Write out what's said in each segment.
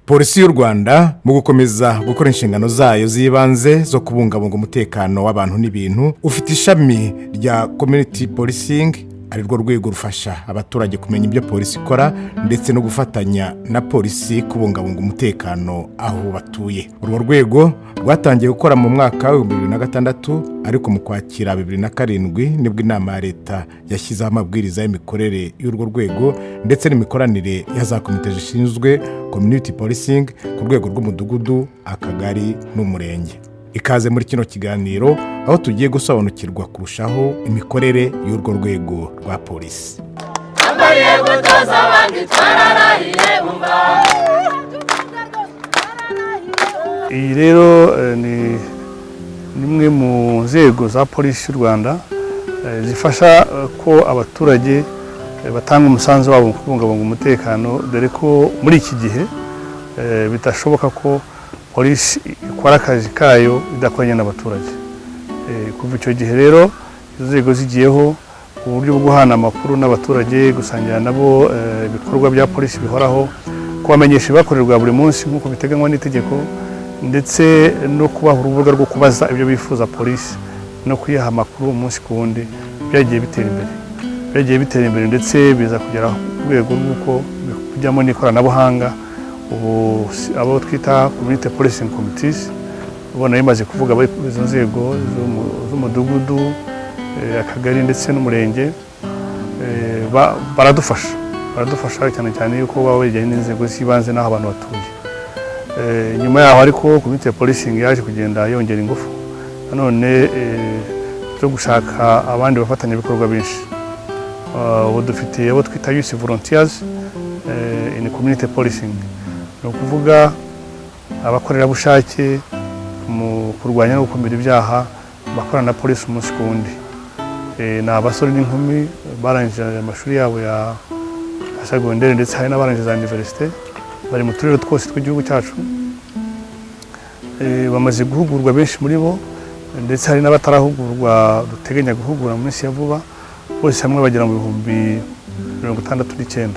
Polisi y'u Rwanda, mu gukomeza gukora inshingano zayo z'ibanze zo kubungabunga umutekano w'abantu n'ibintu, ufite ishami rya community policing, ari rwo rwego rufasha abaturage kumenya ibyo polisi ikora ndetse no gufatanya na polisi kubungabunga umutekano aho batuye. Urwo rwego rwatangiye gukora mu mwaka wa 2006, ariko mu Kwakira 2007 nibwo inama ya leta yashyizeho amabwiriza y'imikorere y'urwo rwego ndetse n'imikoranire ya za komite zishinzwe community policing ku rwego rw'umudugudu, akagari n'umurenge. Ikaze muri kino kiganiro, aho tugiye gusobanukirwa kurushaho imikorere y'urwo rwego rwa polisi. Twambariye gutoza abandi, twararahiye, umva. Iyi rero ni imwe mu nzego za Polisi y'u Rwanda zifasha ko abaturage batanga umusanzu wabo mu kubungabunga umutekano, dore ko muri iki gihe bidashoboka ko polisi ikora akazi kayo idakoranye n'abaturage. Kuva icyo gihe rero izo nzego zigiyeho, uburyo bwo guhana amakuru n'abaturage, gusangira nabo ibikorwa bya polisi bihoraho, kubamenyesha ibibakorerwa buri munsi nk'uko biteganywa n'itegeko, ndetse no kubaha urubuga rwo kubaza ibyo bifuza polisi no kuyiha amakuru umunsi ku wundi, byagiye bitera imbere, byagiye bitera imbere, ndetse biza kugera ku rwego rw'uko bijyamo n'ikoranabuhanga. Ubu abo twita community policing committees, ubona bimaze kuvuga izo nzego z'umudugudu, akagari ndetse n'umurenge, baradufasha, baradufasha cyane cyane yuko baba begeranye n'inzego z'ibanze n'aho abantu batuye. Nyuma yaho ariko community policing yaje kugenda yongera ingufu nanone zo gushaka abandi bafatanyabikorwa benshi. Ubu dufite abo twita youth volunteers in community policing, ni ukuvuga abakorerabushake mu kurwanya no gukumira ibyaha bakorana na polisi umunsi ku wundi. Ni abasore n'inkumi barangije amashuri yabo ya segonderi, ndetse hari n'abarangije za université, bari mu turere twose tw'igihugu cyacu. Bamaze guhugurwa benshi muri bo, ndetse hari n'abatarahugurwa duteganya guhugura mu minsi ya vuba. Bose hamwe bagera mu 69,000.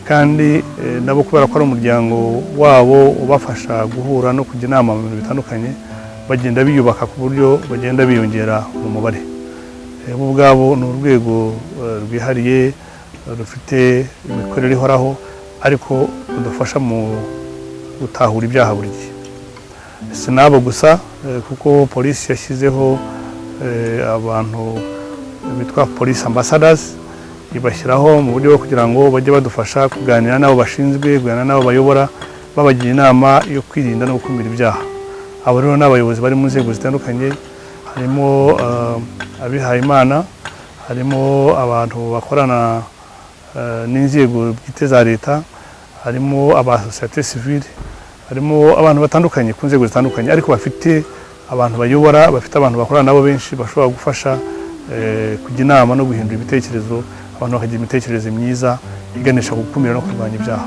Kandi nabo kubera ko ari umuryango wabo ubafasha guhura no kujya inama mu bintu bitandukanye, bagenda biyubaka ku buryo bagenda biyongera mu mubare. Bo ubwabo ni urwego rwihariye, rufite imikorere ihoraho, ariko rudufasha mu gutahura ibyaha buri gihe. Si n'abo gusa, kuko polisi yashyizeho abantu bitwa police ambassadors, ibashyiraho mu buryo bwo kugira ngo bajye badufasha kuganira n'abo bashinzwe, kuganira n'abo bayobora, babagira inama yo kwirinda no gukumira ibyaha. Abo rero ni abayobozi bari mu nzego zitandukanye, harimo abihayimana, harimo abantu bakorana n'inzego bwite za leta, harimo aba société civile, harimo abantu batandukanye ku nzego zitandukanye, ariko bafite abantu bayobora, bafite abantu bakorana nabo benshi bashobora gufasha kujya inama no guhindura ibitekerezo, abantu bakagira imitekerereze myiza iganisha ku gukumira no kurwanya ibyaha.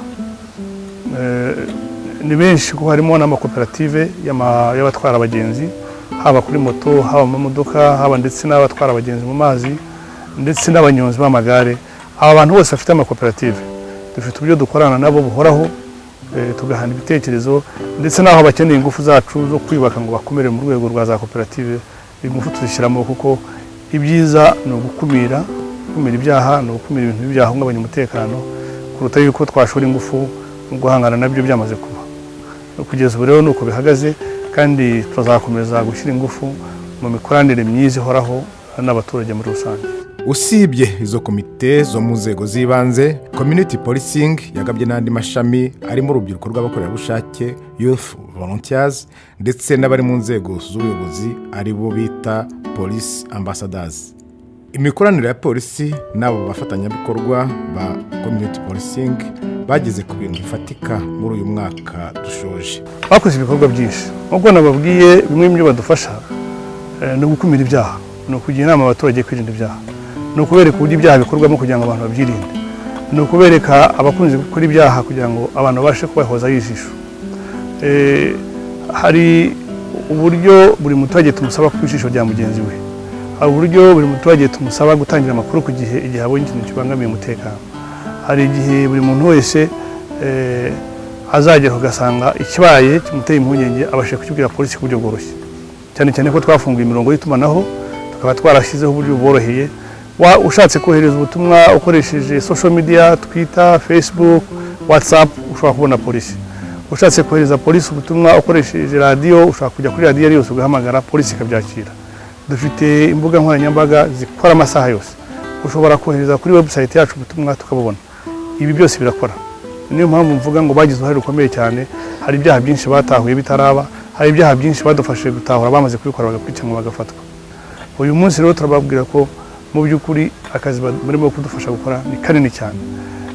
Ni benshi kuko harimo n'amakoperative y'abatwara abagenzi, haba kuri moto, haba mu modoka, haba ndetse n'abatwara abagenzi mu mazi, ndetse n'abanyonzi b'amagare. Aba bantu bose bafite amakoperative dufite uburyo dukorana nabo buhoraho, tugahana ibitekerezo, ndetse n'aho bakeneye ingufu zacu zo kwiyubaka ngo bakomere mu rwego rwa za koperative, ingufu tuzishyiramo, kuko ibyiza ni ugukumira, gukumira ibyaha, ni ugukumira ibintu byahungabanya umutekano, kuruta yuko twashora ingufu mu guhangana nabyo byamaze kuba. Kugeza ubu rero ni uko bihagaze, kandi tuzakomeza gushyira ingufu mu mikoranire myiza ihoraho n'abaturage muri rusange. Usibye izo komite zo mu nzego z'ibanze, community policing yagabye n'andi mashami arimo urubyiruko rw'abakorerabushake, youth volunteers, ndetse n'abari mu nzego z'ubuyobozi, ari bo bita police ambassadors. Imikoranire ya polisi n'abo bafatanyabikorwa ba community policing bageze ku bintu bifatika muri uyu mwaka dushoje. Bakoze ibikorwa byinshi. Nk'uko nababwiye, bimwe mu byo badufasha ni ugukumira ibyaha, ni ukugira inama abaturage kwirinda ibyaha, ni ukubereka uburyo ibyaha bikorwamo kugira ngo abantu babyirinde, ni ukubereka abakunze gukora ibyaha kugira ngo abantu babashe kubahozaho ijisho. Hari uburyo buri muturage tumusaba kuba ijisho rya mugenzi we, hari uburyo buri muturage tumusaba gutangira amakuru ku gihe igihe abonye ikintu kibangamiye umutekano, hari igihe buri muntu wese Azagera ugasanga ikibaye kimuteye impungenge abashe kukibwira polisi ku buryo bworoshye, cyane cyane ko twafunguye imirongo y'itumanaho, tukaba twarashyizeho uburyo buboroheye. Ushatse kohereza ubutumwa ukoresheje social media, Twitter, Facebook, WhatsApp, ushobora kubona polisi. Ushatse kohereza polisi ubutumwa ukoresheje radiyo, ushobora kujya kuri radiyo yose ugahamagara, polisi ikabyakira. Dufite imbuga nkoranyambaga zikora amasaha yose. Ushobora kohereza kuri website yacu ubutumwa tukabubona. Ibi byose birakora. Niyo mpamvu mvuga ngo bagize uruhare rukomeye cyane. Hari ibyaha byinshi batahuye bitaraba, hari ibyaha byinshi badufashije gutahura bamaze kubikora, bagakurikiranwa, bagafatwa. Uyu munsi rero turababwira ko mu by'ukuri akazi barimo kudufasha gukora ni kanini cyane.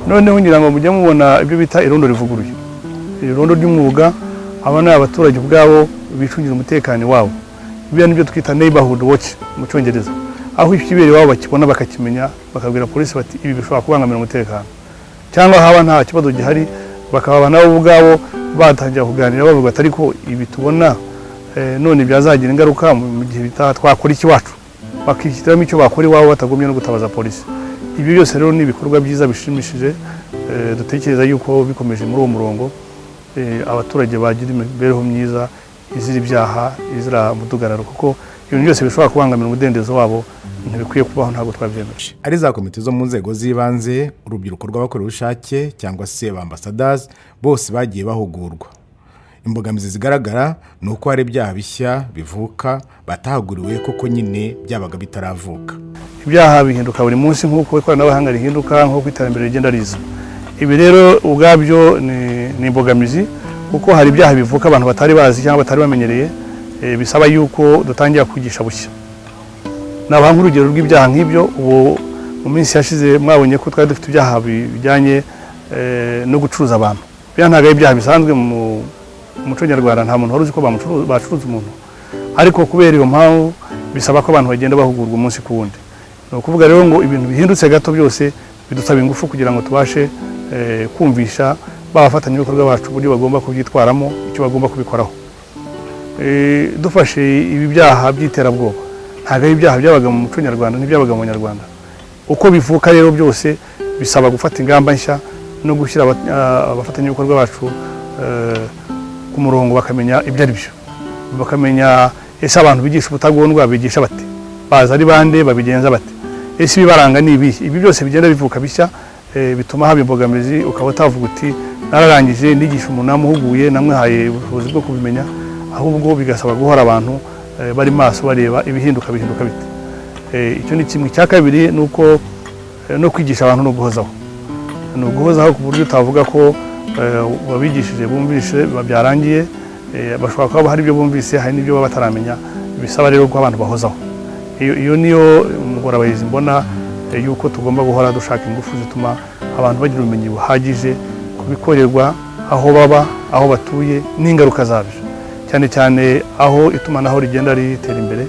Noneho ngira ngo mujye mubona ibyo bita irondo rivuguruye, irondo ry'umwuga. Aba ni abaturage ubwabo bicungira umutekano wabo. Ibyo nibyo twita neighborhood watch mu Cyongereza, aho ikibera iwabo bakibona, bakakimenya, bakabwira polisi bati: "Ibi bishobora kubangamira umutekano." Cyangwa haba nta kibazo gihari, bakaba nabo ubwabo batangira kuganira bavuga bati: "Ariko ibi tubona none byazagira ingaruka mu gihe bitaha, twakora iki iwacu?" Bakishyiramo icyo bakora iwabo batagumye no gutabaza polisi. Ibyo byose rero ni ibikorwa byiza bishimishije. Dutekereza yuko bikomeje muri uwo murongo, abaturage bagira imibereho myiza izira ibyaha, izira umudugararo, kuko ibintu byose bishobora kubangamira umudendezo wabo ntibikwiye kubaho, ntabwo twabyemera. Ari za komite zo mu nzego z'ibanze, urubyiruko rw'abakorerabushake cyangwa se ba ambassadors, bose bagiye bahugurwa. Imbogamizi zigaragara ni uko hari ibyaha bishya bivuka batahuguriwe, kuko nyine byabaga bitaravuka. Ibyaha bihinduka buri munsi nk'uko ikoranabuhanga rihinduka, nk'uko iterambere rigenda riza. Ibi rero ubwabyo ni imbogamizi, kuko hari ibyaha bivuka abantu batari bazi cyangwa batari bamenyereye, bisaba yuko dutangira kwigisha bushya. Nabaha nk'urugero rw'ibyaha nk'ibyo. Ubu mu minsi yashize mwabonye ko twari dufite ibyaha bijyanye no gucuruza abantu. Biriya ntabwo ari ibyaha bisanzwe mu muco nyarwanda, nta muntu wari uzi ko bacuruza umuntu. Ariko kubera iyo mpamvu bisaba ko abantu bagenda bahugurwa umunsi ku wundi. Ni ukuvuga rero ngo ibintu bihindutse gato byose bidusaba ingufu kugira ngo tubashe kumvisha ba bafatanyabikorwa bacu uburyo bagomba kubyitwaramo, icyo bagomba kubikoraho. Dufashe ibi byaha by'iterabwoba, ntabwo ari ibyaha byabaga mu muco nyarwanda, ntibyabaga mu Banyarwanda. Uko bivuka rero byose bisaba gufata ingamba nshya no gushyira abafatanyabikorwa bacu ku murongo, bakamenya ibyo ari byo, bakamenya ese abantu bigisha ubutagondwa bigisha bate, baza ari bande, babigenza bate, ese ibibaranga ni ibihe? Ibi byose bigenda bivuka bishya, bituma haba imbogamizi, ukaba utavuga uti: "Nararangije, nigisha umuntu, namuhuguye, namwihaye ubushobozi bwo kubimenya." Ahubwo bigasaba guhora abantu bari maso, bareba ibihinduka bihinduka bite. Icyo ni kimwe. Icya kabiri ni uko no kwigisha abantu no guhozaho, ni uguhozaho ku buryo utavuga ko wabigishije, bumvise, byarangiye. Bashobora kuba hari ibyo bumvise, hari n'ibyo baba bataramenya. Bisaba rero ko abantu bahozaho. Iyo niyo ingorabahizi mbona, yuko tugomba guhora dushaka ingufu zituma abantu bagira ubumenyi buhagije ku bikorerwa aho baba, aho batuye n'ingaruka zabyo, cyane cyane aho itumanaho rigenda ritera imbere.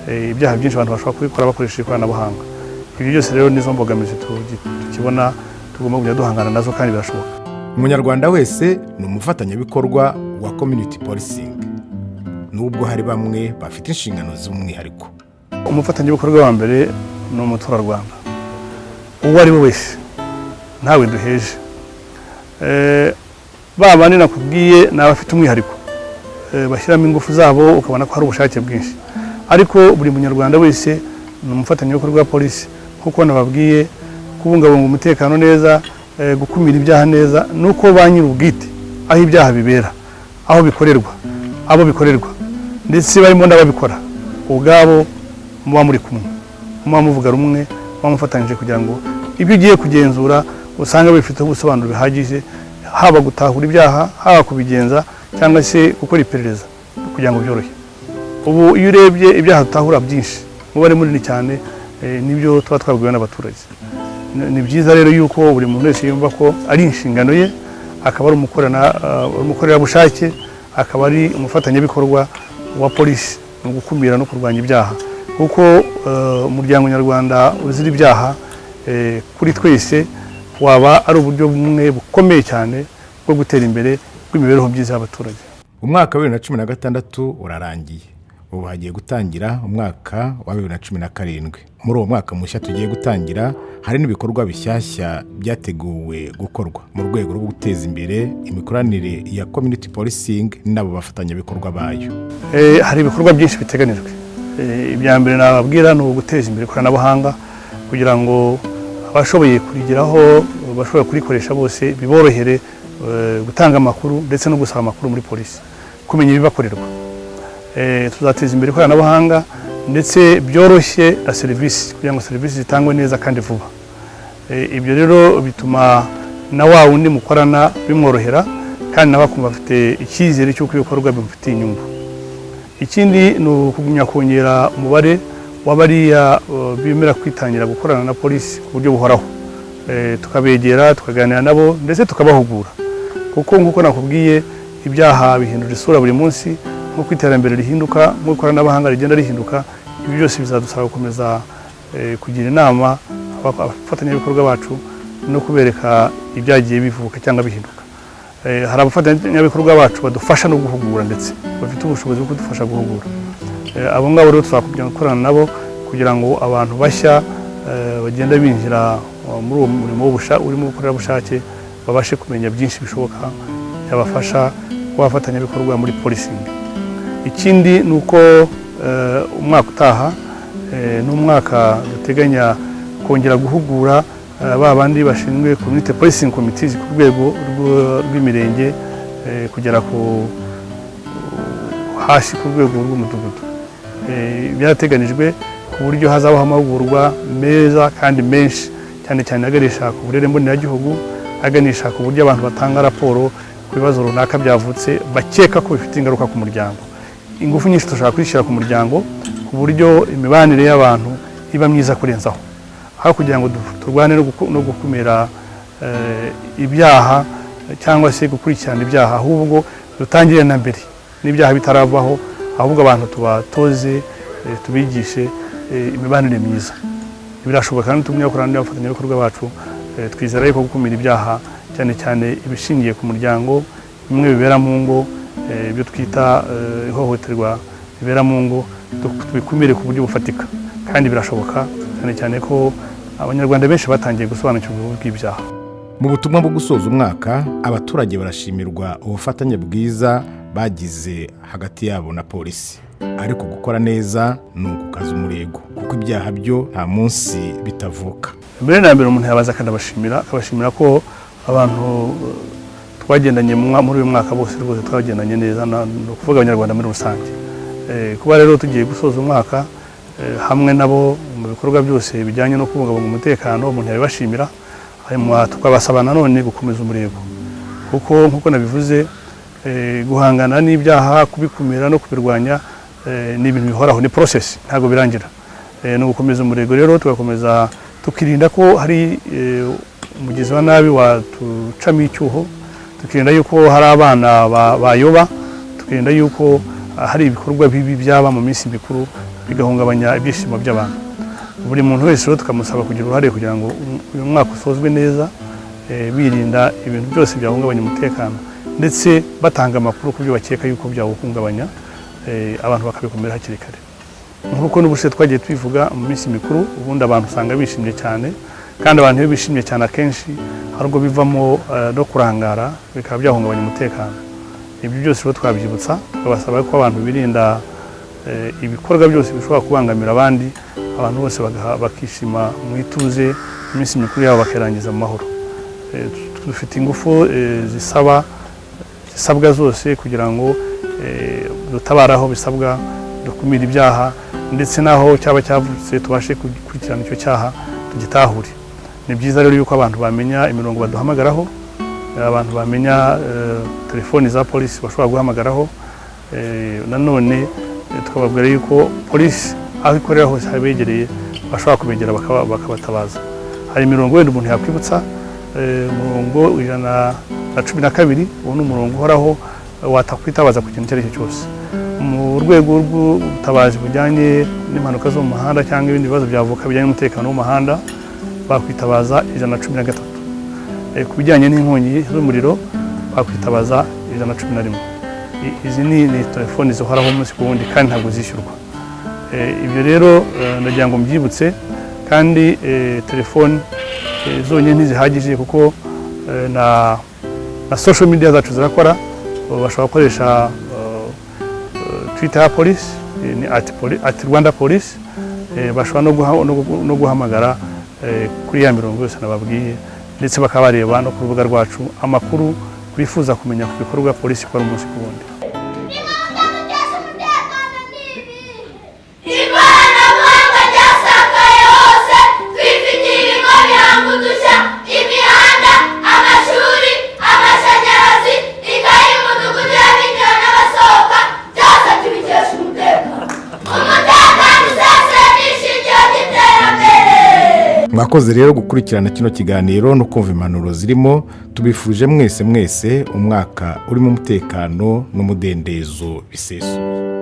Ibyaha byinshi abantu bashobora kubikora bakoresheje ikoranabuhanga. Ibyo byose rero nizo mbogamizi tukibona tugomba kujya duhangana nazo, kandi birashoboka. Umunyarwanda wese ni umufatanyabikorwa wa community policing, nubwo hari bamwe bafite inshingano z'umwihariko. Umufatanyabikorwa wa mbere ni umuturarwanda uwo ari we wese, ntawe duheje. Ba bandi nakubwiye ni abafite umwihariko, bashyiramo ingufu zabo, ukabona ko hari ubushake bwinshi. Ariko buri munyarwanda wese ni umufatanyabikorwa wa polisi, nk'uko nababwiye, kubungabunga umutekano neza, gukumira ibyaha neza, nuko ba nyir'ubwite aho ibyaha bibera, aho bikorerwa, abo bikorerwa, ndetse barimo n'ababikora ubwabo, muba muri kumwe, muba muvuga rumwe, muba mufatanyije, kugira ngo ibyo ugiye kugenzura usanga bifiteho ubusobanuro bihagije, haba gutahura ibyaha, haba kubigenza cyangwa se gukora iperereza kugira ngo byorohe. Ubu iyo urebye ibyaha dutahura byinshi, umubare munini cyane nibyo tuba twabwiwe n'abaturage. Ni byiza rero yuko buri muntu wese yumva ko ari inshingano ye, akaba ari umukorerabushake, akaba ari umufatanyabikorwa wa polisi mu gukumira no kurwanya ibyaha, kuko umuryango nyarwanda uzira ibyaha kuri twese waba ari uburyo bumwe bukomeye cyane bwo gutera imbere bw'imibereho myiza y'abaturage. Umwaka wa 2016 urarangiye. Ubu hagiye gutangira umwaka wa 2017. Muri uwo mwaka mushya tugiye gutangira, hari n'ibikorwa bishyashya byateguwe gukorwa mu rwego rwo guteza imbere imikoranire ya community policing n'abo bafatanyabikorwa bayo. Hari ibikorwa byinshi biteganijwe. Ibya mbere nababwira ni uguteza imbere ikoranabuhanga kugira ngo abashoboye kurigeraho, bashobora kurikoresha bose, biborohere gutanga amakuru ndetse no gusaba amakuru muri polisi, kumenya ibibakorerwa. Tuzateza imbere ikoranabuhanga ndetse byoroshye na serivisi kugira ngo serivisi zitangwe neza kandi vuba. Ibyo rero bituma na wa wundi mukorana bimworohera, kandi nawe akumva afite icyizere cy'uko ibikorwa bimufitiye inyungu. Ikindi ni ukugumya kongera umubare w'abariya bemera kwitangira gukorana na polisi ku buryo buhoraho. Tukabegera, tukaganira nabo ndetse tukabahugura, kuko nk'uko nakubwiye, ibyaha bihindura isura buri munsi, nk'uko iterambere rihinduka, nk'uko ikoranabuhanga rigenda rihinduka. Ibi byose bizadusaba gukomeza kugira inama abafatanyabikorwa bacu no kubereka ibyagiye bivuka cyangwa bihinduka. Hari abafatanyabikorwa bacu badufasha no guhugura, ndetse bafite ubushobozi bwo kudufasha guhugura. Abo ngabo rero tuzakongera gukorana nabo kugira ngo abantu bashya bagenda binjira muri uwo murimo urimo ubukorerabushake babashe kumenya byinshi bishoboka byabafasha kuba abafatanyabikorwa muri policing. Ikindi ni uko umwaka utaha ni umwaka duteganya kongera guhugura ba bandi bashinzwe community policing committees ku rwego rw'imirenge kugera ku hasi ku rwego rw'umudugudu. Byarateganijwe ku buryo hazabaho amahugurwa meza kandi menshi, cyane cyane aganisha ku burere mboneragihugu, aganisha ku buryo abantu batanga raporo ku bibazo runaka byavutse bakeka ko bifite ingaruka ku muryango. Ingufu nyinshi dushobora kuzishyira ku muryango, ku buryo imibanire y'abantu iba myiza kurenzaho, aho kugira ngo turwane no gukumira ibyaha cyangwa se gukurikirana ibyaha, ahubwo dutangire na mbere n'ibyaha bitaravaho, ahubwo abantu tubatoze, tubigishe imibanire myiza. Birashoboka kandi tugumya gukorana n'abafatanyabikorwa bacu. Twizera yuko gukumira ibyaha, cyane cyane ibishingiye ku muryango, bimwe bibera mu ngo, ibyo twita ihohoterwa ribera mu ngo, tubikumire ku buryo bufatika, kandi birashoboka, cyane cyane ko Abanyarwanda benshi batangiye gusobanukirwa ububi bw'ibyaha. Mu butumwa bwo gusoza umwaka, abaturage barashimirwa ubufatanye bwiza bagize hagati yabo na polisi, ariko gukora neza ni ugukaza umurego, kuko ibyaha byo nta munsi bitavuka. Mbere na mbere umuntu yabaza akanabashimira, akabashimira ko abantu twagendanye muri uyu mwaka bose rwose twagendanye neza, ni ukuvuga Abanyarwanda muri rusange. Kuba rero tugiye gusoza umwaka hamwe nabo mu bikorwa byose bijyanye no kubungabunga umutekano, umuntu yabibashimira, hanyuma tukabasaba nanone gukomeza umurego, kuko nk'uko nabivuze, guhangana n'ibyaha, kubikumira no kubirwanya ni ibintu bihoraho, ni process, ntabwo birangira. Ni ugukomeza umurego rero, tugakomeza tukirinda ko hari umugizi wa nabi watucamo icyuho, tukirinda yuko hari abana bayoba, tukirinda yuko hari ibikorwa bibi byaba mu minsi mikuru bigahungabanya ibyishimo by'abantu. Buri muntu wese rero tukamusaba kugira uruhare kugira ngo uyu mwaka usozwe neza, birinda ibintu byose byahungabanya umutekano, ndetse batanga amakuru ku byo bakeka yuko byawuhungabanya, abantu bakabikumira hakiri kare. Nk'uko n'ubushize twagiye tubivuga, mu minsi mikuru ubundi abantu usanga bishimye cyane, kandi abantu iyo bishimye cyane akenshi hari ubwo bivamo no kurangara, bikaba byahungabanya umutekano. Ibyo byose rero twabyibutsa, tukabasaba ko abantu birinda ibikorwa byose bishobora kubangamira abandi, abantu bose bakishima mu ituze, iminsi mikuru yabo bakayirangiza mu mahoro. Dufite ingufu zisabwa zose kugira ngo dutabare aho bisabwa, dukumire ibyaha, ndetse n'aho cyaba cyavutse tubashe gukurikirana icyo cyaha, tugitahure. Ni byiza rero yuko abantu bamenya imirongo baduhamagaraho, abantu bamenya telefoni za polisi bashobora guhamagaraho. Nanone tukababwira yuko polisi aho ikorera hose habegereye, bashobora kubegera bakabatabaza. Hari imirongo wenda umuntu yakwibutsa, umurongo 112, uwo ni umurongo uhoraho watakwitabaza ku kintu icyo ari cyo cyose. Mu rwego rw'ubutabazi bujyanye n'impanuka zo mu muhanda cyangwa ibindi bibazo byavuka bijyanye n'umutekano w'umuhanda, bakwitabaza 113. Ku bijyanye n'inkongi z'umuriro bakwitabaza 111. Izi ni telefoni zihoraho umunsi ku wundi kandi ntabwo zishyurwa. Ibyo rero ndagira ngo mbyibutse. Kandi telefoni zonyine ntizihagije, kuko na social media zacu zirakora. Bashobora gukoresha Twitter ya polisi, ni @RwandaPolice. Bashobora no guhamagara kuri ya mirongo yose nababwiye, ndetse bakaba bareba no ku rubuga rwacu amakuru bifuza kumenya ku bikorwa polisi ikora umunsi ku wundi. Impamvu dukesha umutekano ni ibi: ikoranabuhanga ryasakaye hose, twifitiye ibigo bihanga udushya, imihanda, amashuri, amashanyarazi, ikayi y'umudugudu y'abinjira n'abasohoka, byose tubikesha umutekano. Umutekano usesuye ni ishingiro ry'iterambere. Mwakoze rero gukurikirana kino kiganiro no kumva impanuro zirimo. Tubifuje mwese mwese umwaka urimo umutekano n'umudendezo bisesuye.